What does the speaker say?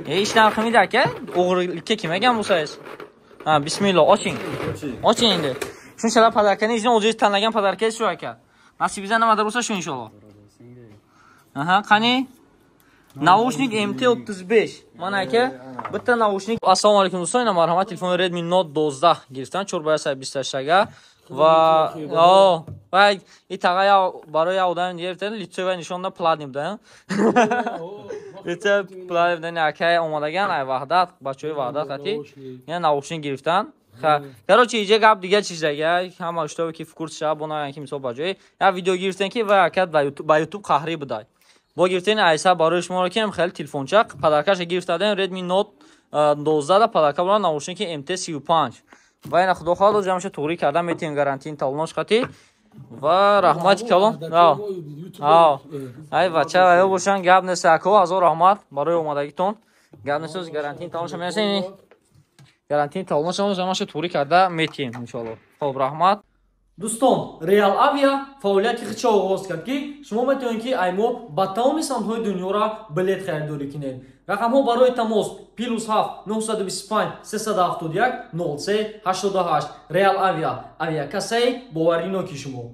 Ishdan qilmaydi, aka. O'g'irlikka kim bo'lsangiz. Ha, bismillah, oching. Oching endi. Shunchalar подарка ni ichidan o'zingiz tanlagan подарка ngiz shu, aka. Nasibingizda nimadir bo'lsa shu, inshaalloh. Aha, qani? Наушник MT35. Mana, aka, bitta наушник. Assalomu alaykum, do'stlar. Ина, марҳамат, телефон Redmi Note 12 гирифтан 4 ба 128 га ва о ва и тага я барои я одам гирифтан, лицо ва нишонда платный будан. Лицо платный будан, ака омадаган ай Ваҳдат, бачаҳои Ваҳдат хати. Я наушник гирифтан. Короче, иҷа гап дига чизага, ҳама шутобе ки в курс шава, бонаян ки мисол ба ҷои я видео гирифтен ки ва ака ба YouTube қаҳрӣ будай. Бо гирифтен айса барои шуморо ки хеле телефонча подарка ша гирифтадем, Redmi Note 12 да подарка буран наушники MT35. Ва ина, худо хоҳад, ҷамъша туғрӣ карда метиҳем, гарантин талонош хати. Ва раҳмати калон. Ай бача ё бошан, гап нест, ако, ҳазор раҳмат барои омадагитон. Гап нест, гарантин талонша мерасем, гарантин талонша ҷамъша туғрӣ карда метиҳем, иншоалло. Хоб, раҳмат. Дӯстон, Реал Авиа фаъолияти худша оғоз кард, ки шумо метавонед, ки ай мо ба тамоми самтҳои дунёра билет харидорӣ кунед. Рақамҳо барои тамос: +7 925 371 03 88. Реал Авиа, авиакассаи бовариноки шумо.